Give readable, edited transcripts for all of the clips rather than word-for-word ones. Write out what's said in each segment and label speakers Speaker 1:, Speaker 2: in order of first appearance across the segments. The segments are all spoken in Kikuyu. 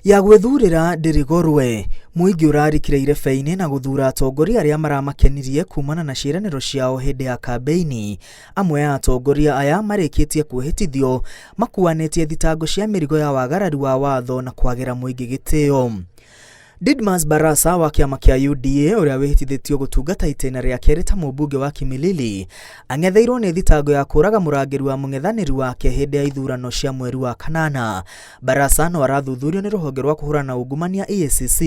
Speaker 1: Ya gwĩthurĩra ndĩrĩ gorwe. Mũingĩ ũrarikire irebe-inĩ na gũthura atongoria arĩa maramakenirie kumana na ciĩranĩro ciao hĩndĩ ya kambĩini. Amwe a atongoria aya marĩkĩtie kwĩhĩtithio makuanĩtie thitango cia mĩrigo ya wagarari wa watho na kwagĩra mũingĩ gĩtĩo. Didmas Barasa wa kĩama kĩa UDA ũrĩa wĩhĩtithĩtio gũtungata itĩna rĩa kerĩ ta mũmbunge wa Kimilili ang'etheirwo nĩ thitango ya kũraga mũrangĩri wa mũng'ethanĩri wake hĩndĩ ya ithurano cia mweri wa kanana. Barasa no arathuthurio nĩ rũhonge rwa kũhũrana na ungumania EACC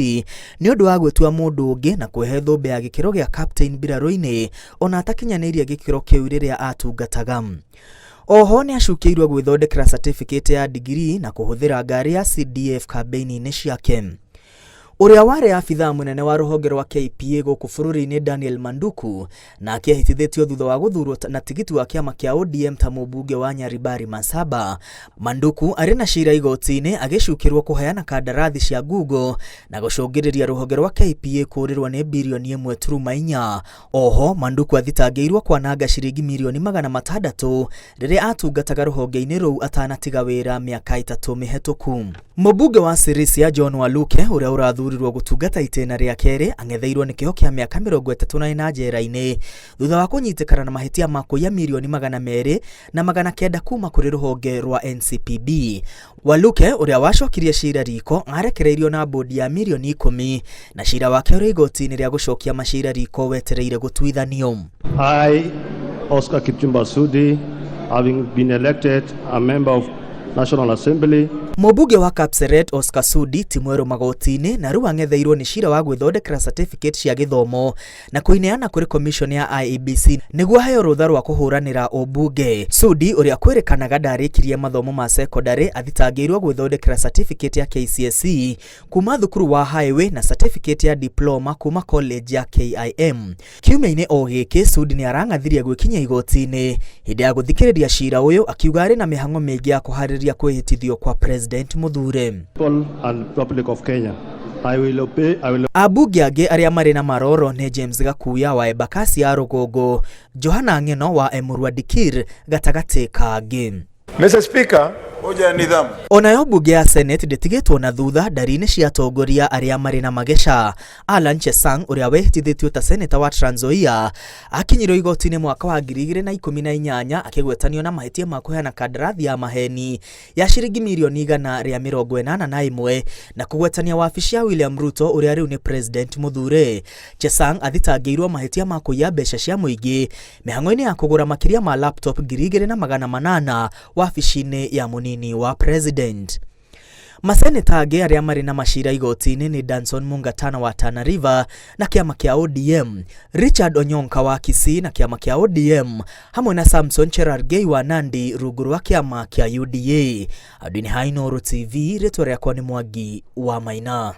Speaker 1: nĩ ũndũ wa gwĩtua mũndũ ũngĩ na kwĩhe thũmbĩ ya gĩkĩro gĩa captain mbirarũ-inĩ ona atakinyanĩirie gĩkĩro kĩu rĩrĩa atungataga. Oho nĩ acukĩirwo gwĩthondekera certificate ya digirii na kũhũthĩra ngari ya CDF kambĩini-inĩ ciake. Ũrĩa warĩ abithaa mũnene wa rũhonge rwa KPA gũkũ bũrũri-inĩ Daniel Manduku nake ahĩtithĩtio thutha wa gũthurwo na tigiti wa kĩama kĩa ODM ta mũmbunge wa Nyaribari Masaba. Manduku arĩ na cira igoti-inĩ agĩcukĩrwo kũheana kandarathi cia ngungo na gũcũngĩrĩria rũhonge rwa KPA kũũrĩrwo nĩ birioni 1.4. Oho Manduku athitangĩirwo kwananga ciringi mirioni 600 rĩrĩa atungataga rũhonge-inĩ rũu atanatiga wĩra mĩaka 3 mĩhetũku. Mũmbunge wa Sirisia John Waluke ũrĩa ũrathurirwo gũtungata itĩna rĩa kerĩ ang'etheirwo nĩ kĩoho kĩa mĩaka 34 njera-inĩ thutha wa kũnyitĩkana na mahĩtia ma kũiya mirioni 200 na 900 kuma kũrĩ rũhonge rwa NCPB. Waluke ũrĩa wacokirie cira riko arekereirio na bodi ya mirioni 10 na cira wake ũrĩ igoti-inĩ rĩa gũcokia macira riko wetereire gũtuithanio.
Speaker 2: I, Oscar Kipchumba Sudi, having been elected a member of National Assembly.
Speaker 1: Mũmbunge wa Kapseret Oscar Sudi ti mwerũ magoti-inĩ na rĩu ang'etheirwo nĩ cira wa gwĩthondekera certificate cia gĩthomo na kũineana kũrĩ commission ya IEBC nĩguo aheo rũtha rwa kũhũranĩra ũmbunge. Sudi ũrĩa kwĩrĩkanaga ndarĩkirie mathomo ma secondary athitangĩirwo gwĩthondekera certificate ya KCSE kuma thukuru wa Highway na certificate ya diploma kuma college ya KIM. Kiumia-inĩ o gĩkĩ Sudi nĩ arang'athirie gwĩkinyia igoti-inĩ hĩndĩ ya gũthikĩrĩria cira ũyũ akiuga arĩ na mĩhang'o mĩingĩ ya kũharĩrĩria kwĩhĩtithio kwa President Muthure.
Speaker 2: People and Republic of Kenya. I will obey, I will
Speaker 1: Ambunge angĩ arĩa marĩ na maroro nĩ James Gakuya wa Embakasi ya Rũgongo, Johana Ng'eno wa Emurua Dikirr gatagatĩ ka angĩ.
Speaker 3: Mr. Speaker,
Speaker 4: Hoja ya nidhamu.
Speaker 1: Onayo mbunge ya Senate ndĩtigĩtwo na thutha ndari-inĩ cia atongoria arĩa marĩ na mageca. Alan Chesang ũrĩa wehĩtithĩtio ta seneta wa Trans Nzoia akinyirwo igoti-inĩ mwaka wa 2018 akĩgwetanio na mahĩtia ma kũheana kandarathi ya maheni ya ciringi mirioni 181 na kũgwetania wabici ya William Ruto ũrĩa rĩu nĩ president Muthure. Chesang athitangĩirwo mahĩtia ma kũiya mbeca cia mũingĩ mĩhang'o-inĩ ya kũgũra makĩria ma laptop 2800 wabici-inĩ ya mũnini wa president. Maseneta angĩ arĩa marĩ na macira igoti-inĩ nĩ Danson Mungatana wa Tana River na kĩama kĩa ODM, Richard Onyonka wa Kisii na kĩama kĩa ODM, hamwe na Samson Cherargei wa Nandi rungu rwa kĩama kĩa UDA. Andũ-inĩ ha Inooro TV, rĩtwa rĩakwa nĩ Mwangi wa Maina.